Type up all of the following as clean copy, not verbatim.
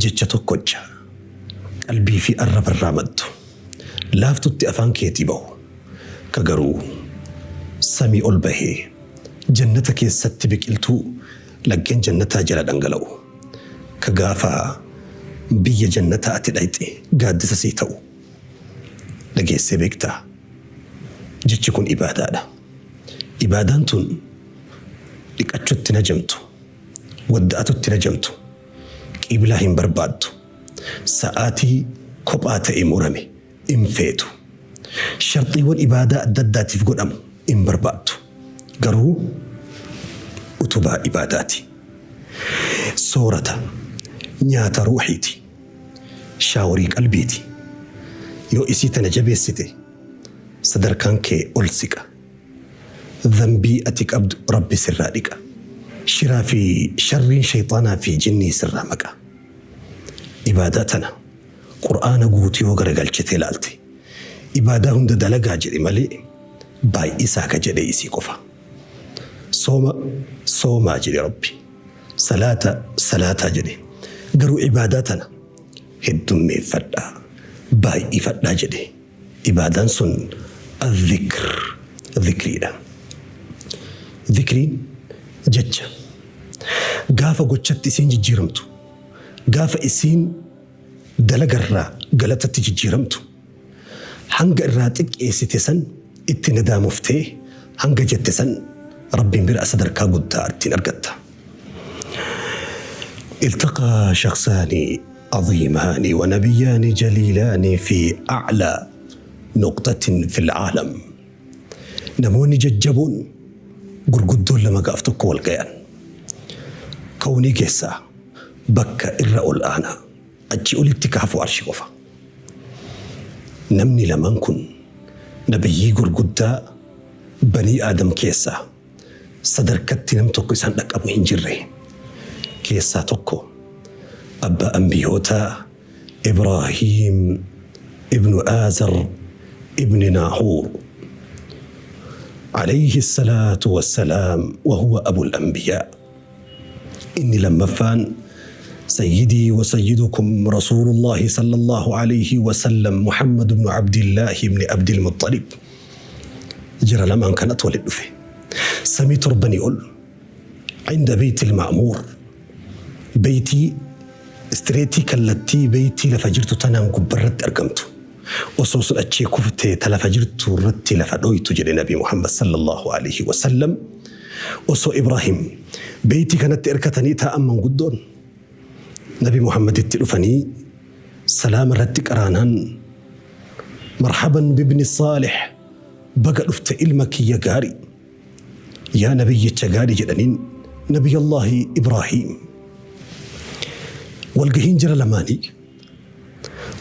Jecha tokkocha qalbii fi arrabarraa maddu, laaftutti afaan keetii bahu, ka garuu samii ol bahee jannata keessatti biqiltuu laggeen jannataa jala dhangala'u, ka gaafa biyya jannataa ati dhayxe gaaddisa sii ta'u dhageessee beektaa? Jechi kun ibaadaadha. Ibaadaan tun dhiqachutti hin hajamtu, wadda'atutti hin hajamtu, qiiblaa hin barbaaddu, sa'aatii kophaa ta'e murame hin feetu. Sharxiiwwan ibaadaa adda addaatiif godhamu hin barbaaddu. Garuu utubaa ibaadaati. Soorata, nyaata ruuhiiti. Shaaworii qalbiiti. Yoo isii tana jabeessite sadarkaan kee ol siqa. Dhanbii ati qabdu Rabbi sirraa dhiqa. Shiraa fi sharriin sheyxaanaa fi jinnii sirraa maqa. Ibaadaa tana Qur'aana guutuu yoo garagalchitee laalte ibaadaa hunda dalagaa jedhe malee baay'isaa ka jedhe isii qofa. Sooma soomaa jedhe Rabbi. Salaata salaataa jedhe. Garuu ibaadaa tana heddummeeffadhaa, baay'ifadhaa jedhe. Ibaadaan sun Al-Dhikr, Dhikriidha. Dhikriin jecha gaafa gochatti isiin jijjiiramtu, gaafa isiin dalagarraa galatatti jijjiiramtu, hanga irraa xiqqeessite san itti nadaamoftee hanga jette san Rabbiin bira sadarkaa guddaa ittiin argatta. Iltaqaa shakhsaani aziimaani wa nabiyyaani jaliilaani fi a'laa nuqxatin fil aalam. Namoonni jajjaboon gurguddoon lama gaaf tokko wal gayan. Kawnii keessaa bakka irra ol aanaa achii olitti ka hafu arshi qofa. Namni lamaan kun nabiyyii gurguddaa banii Aadam keessaa sadarkatti nam tokko isaan dhaqqabu hin jirre keessaa tokko abbaa anbiyootaa Ibraahiim ibnu Aazar ibni Naahuur alayhi salaatu wassalaam wa huwa abul anbiyaa. Inni lammaffaan sayyidii wa sayyidukum rasuulullaahi sallallaahu alayhi wa sallam Muhammad ibnu Abdillaahi ibni Abdil Muxxalib. Jara lamaan kanatu walitti dhufe. Samii torbanii ol inda beeytil ma'muur beeytii istireetii kallattii beeytii lafa jirtu tanaan gubbarratti argamtu. Osoo sun achii kuftee ta lafa jirtu irratti lafa dhoytu jedhe Nabi Muhammad sallallahu alaihi wasallam. Osoo Ibraahim beeytii kanatti erkatanii taa'an manguddoon Nabi Muhammaditti dhufanii salaama irratti qaraanaan marhaban bibni saalih baga dhufte ilma kiyya gaarii yaa nabiyyicha gaarii jedhaniin Nabiyallaahi Ibraahim. Walgahiin jara lamaanii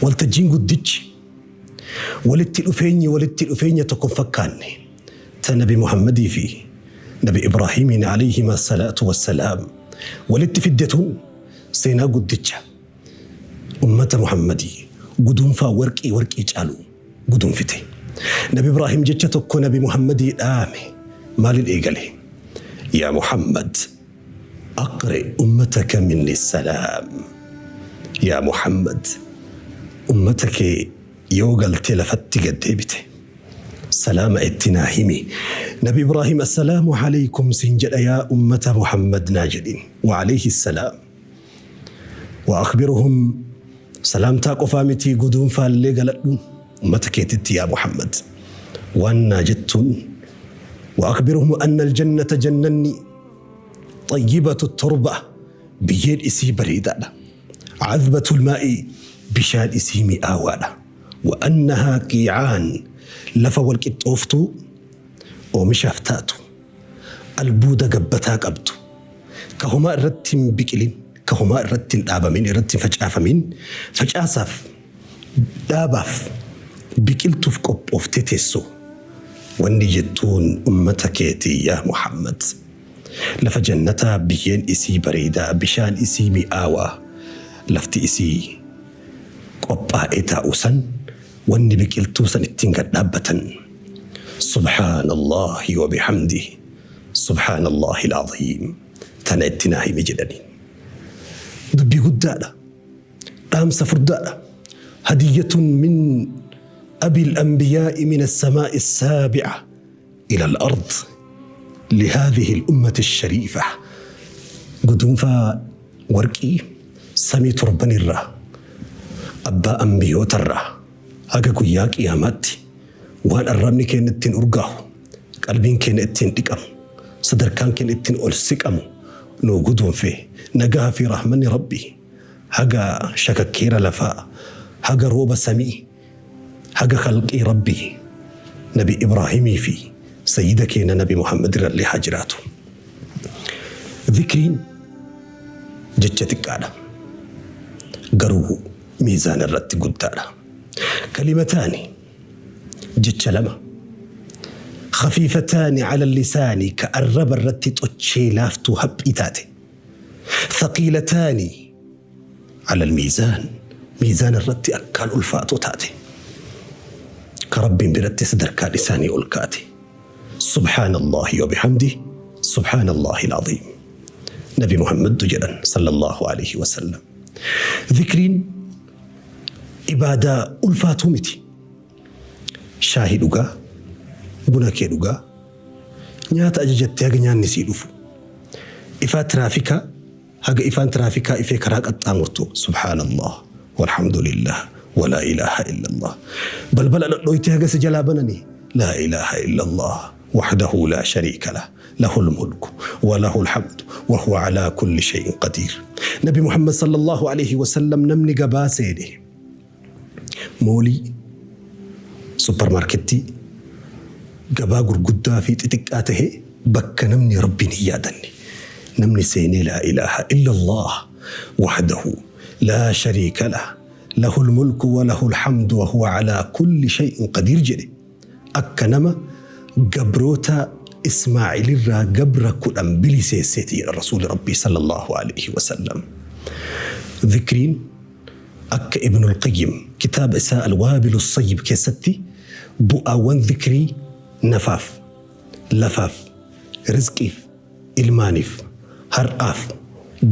Waltajjiin guddichi walitti dhufeenyi walitti dhufeenya tokko hin fakkaanne ta Nabi Muhammadii fi Nabi Ibraahimiin alayhima salaatu wassalaam walitti fidde tun seenaa guddicha ummata Muhammadii guduunfaa warqii warqii caalu guduunfite. Nabi Ibraahim jecha tokko Nabi Muhammadii dhaame maalin eegale? Yaa Muhammad Aqri ummataka minni salaam. Yaa Muhammad ummata kee yoo galtee lafatti gad deebite salaama itti naa himi. Nabi Ibraahim assalaamu alaykum siin jedha yaa ummata Muhammad naa jedhin. Wa alayhi salaam. Wa akhbiruhum salaamtaa qofaa miti guduunfaallee galadhu ummata keetitti yaa Muhammad. Waan naa jettuun wa akhbiruhum anna aljannata jannanni Xayyibatu torba biyyeen isii bareedaadha. Cadbatul maa'i bishaan isii mi'aawaadha. Wa annahaa qiicaan lafa wal qixxooftuu oomishaaf taatu albuuda gabbataa qabdu ka homaa irratti hin biqilin ka homaa irratti hin dhaabamin irratti hin facaafamin facaasaaf dhaabaaf biqiltuuf qophooftee teessu wanni jettuun ummata keetii yaa Muhammad lafa jannataa biyyeen isii bareedaa bishaan isii mi'aawaa lafti isii qophaa'ee taa'u san wanni biqiltuu san ittiin gad dhaabbatan subhaanallaahi wa bihamdihi subhaanallaahi al-aziim tana itti naa himi jedhaniin dubbii guddaadha. Dhaamsa furdaadha. Hadiyyatun min abil anbiyaa'i min as-samaa'i as-saabi'a ila al-ard lihaadhihi al-ummati ash-shariifa. Guduunfaa warqii samii torbanirraa abbaa anbiyootarraa haga guyyaa qiyaamaatti waan arrabni keenya ittiin urgaahu, qalbiin keenya ittiin dhiqamu, sadarkaan keenya ittiin ol siqamu nuu guduunfe. Nagaha fi rahmanni Rabbii haga shakakkeera lafaa, haga rooba samii, haga khalqii Rabbii Nabi Ibraahimii fi sayyida keenya Nabi Muhammad irrallee haa jiraatu. Zikriin jecha xiqqaadha. Garuu miizaana irratti guddaadha. Kalimataani jecha lama. Khafiifataani ala lisaani ka arraba irratti xochee laaftuu haphii taate. Thaqiilataani ala almiizaan miizaana irratti akkaan ulfaatoo taate. Ka Rabbiin biratti sadarkaan isaanii ol kaate. Subhaanallaahi wa bihamdih Subhaanallaahi al-aziim. Nabi Muhammadtu jedhan sallallahu alayhi wa sallam. Zikriin ibaadaa ulfaatuu miti. Shaahii dhugaa, buna kee dhugaa, nyaata ajajattee haga nyaanni sii dhufu. Ifaa tiraafikaa haga ifaan tiraafikaa ifee karaa qaxxaamurtu subhaanallah walhamdulillah walaa ilaaha illallah. Balbala dhodhoytee haga si jalaa bananii laa ilaaha illallah wahdahu laa shariika lah lahul mulku wa lahul hamdu wa huwa alaa kulli shay'in qadiir. Nabi Muhammad sallallahu alayhi wa sallam namni gabaa seene moolii, supparmaarkettii, gabaa gurguddaa fi xixiqqaa tahee bakka namni Rabbiin hin yaadanne namni seenee laa ilaaha illallah wahdahu laa shariika lah lahul mulku wa lahul hamdu wa huwa alaa kulli shay'in qadiir jedhe akka nama gabroota Ismaa'ilirraa gabra 10 biliseesseeti jedha Rasuuli Rabbii sallallahu alaihi wasallam. Zikriin Akka Ibnul Qayyim kitaaba isaa Al-Waabilu Sayyib keessatti bu'aawwan zikrii nafaaf, lafaaf, rizqiif, ilmaaniif, har'aaf,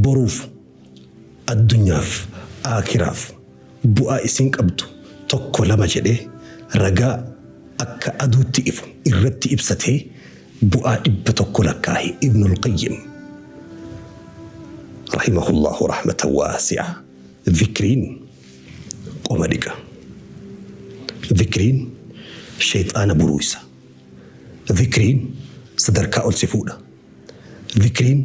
boruuf, addunyaaf, aakhiraaf bu'aa isiin qabdu tokko lama jedhee ragaa akka aduutti ifu irratti ibsatee bu'aa 100 lakkaahe Ibnul Qayyim rahimahullahu rahmatan waasi'a. Zikriin qoma dhiqa. Zikriin sheyxaana buruuysa. Zikriin sadarkaa ol si fuudha. Zikriin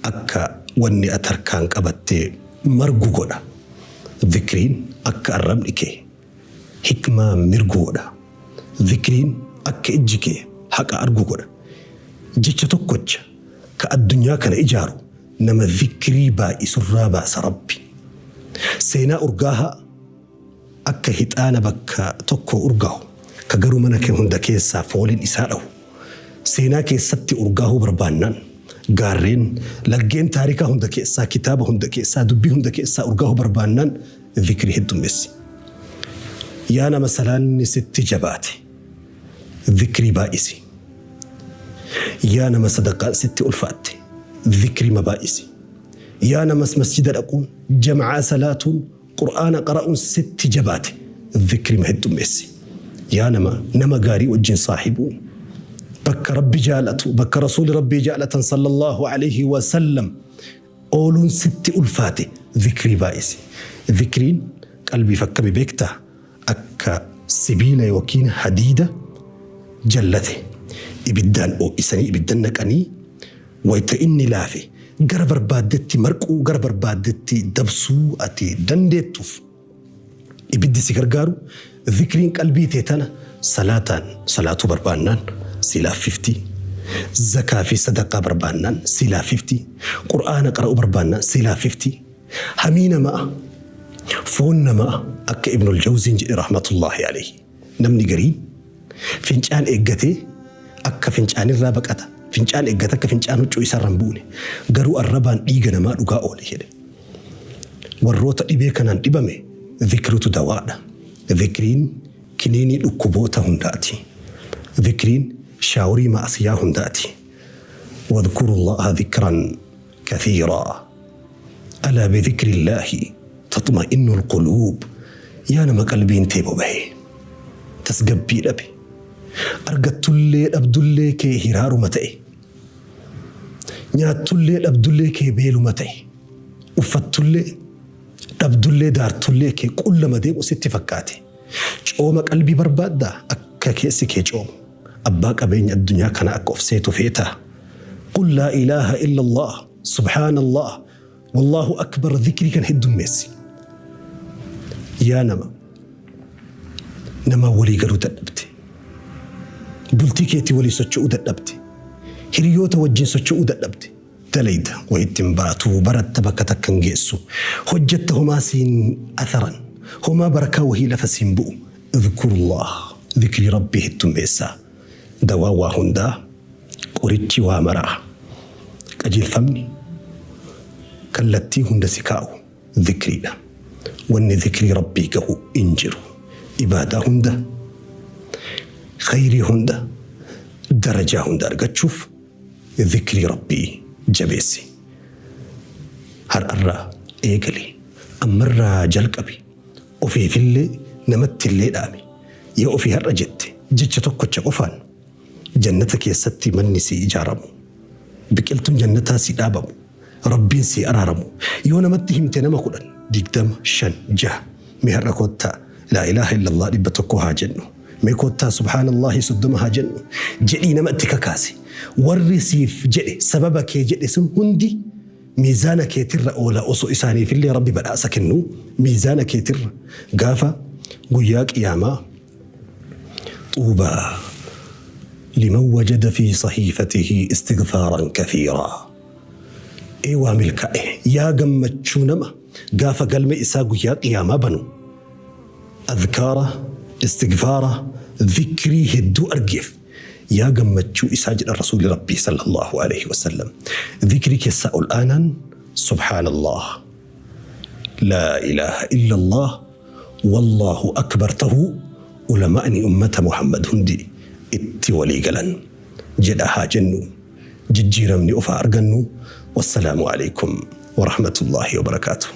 akka wanni ati harkaan qabatte margu godha. Zikriin akka arrabni kee hikmaa mirgu godha. Zikriin akka ijji kee haqa argu godha. Jecha tokkocha ka addunyaa kana ijaaru nama zikrii baay'isurraa baasa Rabbi. Seenaa urgaahaa akka hixaana bakka tokkoo urgaahu ka garuu mana kee hunda keessaa fooliin isaa dhahu. Seenaa keessatti urgaahuu barbaannaan gaarreen, laggeen taarikaa hunda keessaa, kitaaba hunda keessaa, dubbii hunda keessaa urgaahuu barbaannaan zikrii heddummeessi. Yaa nama salaanni sitti jabaate zikrii baay'isi. Yaa nama sadaqaan sitti ulfaatte zikrima baay'isi. Yaa namas masjida dhaquun, jama'aa salaatuun, Qur'aana qara'uun sitti jabaate zikrima heddummeessi. Yaa nama nama gaarii wajjin saahibuun, bakka Rabbi jaalatu, bakka Rasuuli Rabbii jaalatan sallallahu alayhi wa sallam ooluun sitti ulfaate zikrii baay'isi. Zikriin qalbiif akkami beektaa? Akka sibiila yookiin hadiida jallate ibiddaan oo'isanii ibidda naqanii wayta inni laafe gara barbaaddetti marquu gara barbaaddetti dabsuu ati dandeettuuf ibiddi si gargaaru zikriin qalbii tee tana salaataan salaatuu barbaannaan si laaffifti zakaa fi sadaqaa barbaannaan si laaffifti qur'aana qara'uu barbaannaan si laaffifti Hamii namaa, foon namaa akka Ibnul Jawziin jedhe rahmatullaahi alayhi namni gariin fincaan eeggatee akka fincaanirraa baqata, fincaan eeggata akka fincaan huccuu isaarra hin buune, garuu arrabaan dhiiga namaa dhugaa oole jedhe. Warroota dhibee kanaan dhibame zikritu dawaadha. Zikriin kiniinii dhukkuboota hundaati. Zikriin shaaworii ma'asiyaa hundaati. Wadhkurullaaha zikran kathiiraa. Alaa bidhikrillaahi. taxma'innul quluub. Yaa nama qalbiin tee bobahe, tasgabbii dhabe, argattullee dhabdullee kee hiraaruma ta'e, nyaattullee dhabdullee kee beeluma ta'e, uffattullee dhabdullee daartullee kee qullama deemu sitti fakkaate. Cooma qalbii barbaaddaa? Akka keessi kee coomu, abbaa qabeenya addunyaa kana akka of seetu feetaa? Qul laa ilaaha illallah, subhaanallah, wallaahu akbar, dhikrii kan heddummeessi. Yaa nama namaa walii galuu dadhabde, bultii keetii walii socho'uu dadhabde, hiriyoota wajjin socho'uu dadhabde, dalayda wayitti hin baatu, baratta bakka takka hin geessu, hojjetta homaa siin atharan, homaa barakaa wahii lafa siin bu'u. Idhkurullah, dhikrii Rabbii heddummeessaa. Dawaan waa hundaa, qorichi waa maraa, qajeelfamni kallattii hunda si kaa'u dhikriidha. Wanni dhikrii Rabbii gahu hin jiru. Ibaadaa hunda, khayrii hunda, darajaa hunda argachuuf dhikrii Rabbii jabeessi. Har'arraa eegali, ammarraa jalqabi, ofiifillee namattillee dhaami. Yoo ofii har'a jette, jecha tokkocha qofaan jannata keessatti manni sii ijaaramu, biqiltuun jannataa sii dhaabamu, Rabbiin sii araaramu. Yoo namatti himte nama 10, 20, 5, 6, mee har'a koottaa laa ilaaha illallah 100 haa jennu, mee koottaa subhaanallahi 30 haa jennu jedhii nama itti kakaasi. Warri siif jedhe, sababa kee jedhe sun hundi miizaana keetirra oola. Osoo isaaniifillee Rabbi badhaasa kennu miizaana keetirra gaafa guyyaa qiyaamaa. Xuubaa liman wajada fi sahiifatihi istighfaaran kathiiraa. Ee waa milkaa'e, yaa gammachuu nama gaafa galme isaa guyyaa qiyaamaa banu adhkaara, istighfaara, dhikrii hedduu argeef yaa gammachuu isaa jedhan Rasuulli Rabbii sallallahu aleyhi wasallam. Dhikrii keessaa ol aanaan subhaanallah, laa ilaaha illallah, wallaahu akbar tahuu ulamaa'ni ummata Muhammad hundi itti walii galan. Jedha haa jennu, jijjiiramni of haa argannu. Wassalaamu aleykum warahmatullaahi wabarakaatuh.